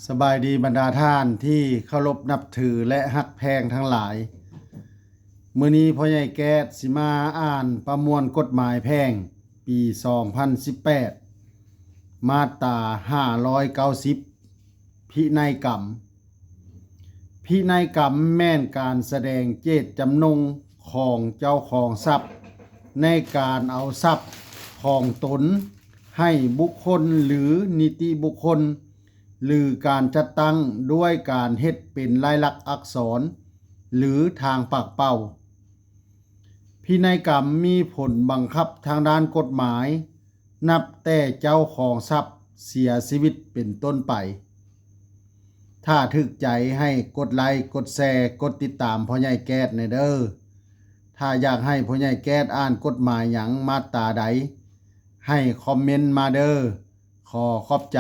ສະບາຍດີບັນດາທ່ານທີ່ເຄົາລົບນັບຖື ແລະ ຮັກແພງທັງຫຼາຍ. ມື້ນີ້ພໍ່ໃຫຍ່ແກ້ດຊິມາອ່ານປະມວນກົດໝາຍແພ່ງປີສອງພັນສິບແປດ ມາດຕາຫ້າຮ້ອຍເກົ້າສິບ ພິໄນກຳ. ພິໄນກຳແມ່ນການສະແດງເຈດຈຳນົງຂອງເຈົ້າຂອງຊັບ ໃນການເອົາຊັບຂອງຕົນໃຫ້ບຸກຄົນ ຫຼື ນິຕິບຸກຄົນ ຫຼື ການຈັດຕັ້ງດ້ວຍການເຮັດເປັນລາຍລັກອັກສອນ ຫຼື ທາງປາກເປົ່າ. ພິໄນກຳມີຜົນບັງຄັບທາງດ້ານກົດໝາຍ ນັບແຕ່ເຈົ້າຂອງຊັບເສຍຊີວິດເປັນຕົ້ນໄປ. ຖ້າຖືກໃຈໃຫ້ກົດໄລ, ກົດແຊ, ກົດຕິດຕາມພໍ່ໃຫຍ່ແກ້ດແດ່ເດີ້. ຖ້າຢາກໃຫ້ພໍ່ໃຫຍ່ແກ້ດອ່ານກົດໝາຍຫຍັງມາດຕາໃດ, ໃຫ້ຄອມເມັນມາເດີ້. ຂໍຂອບໃຈ.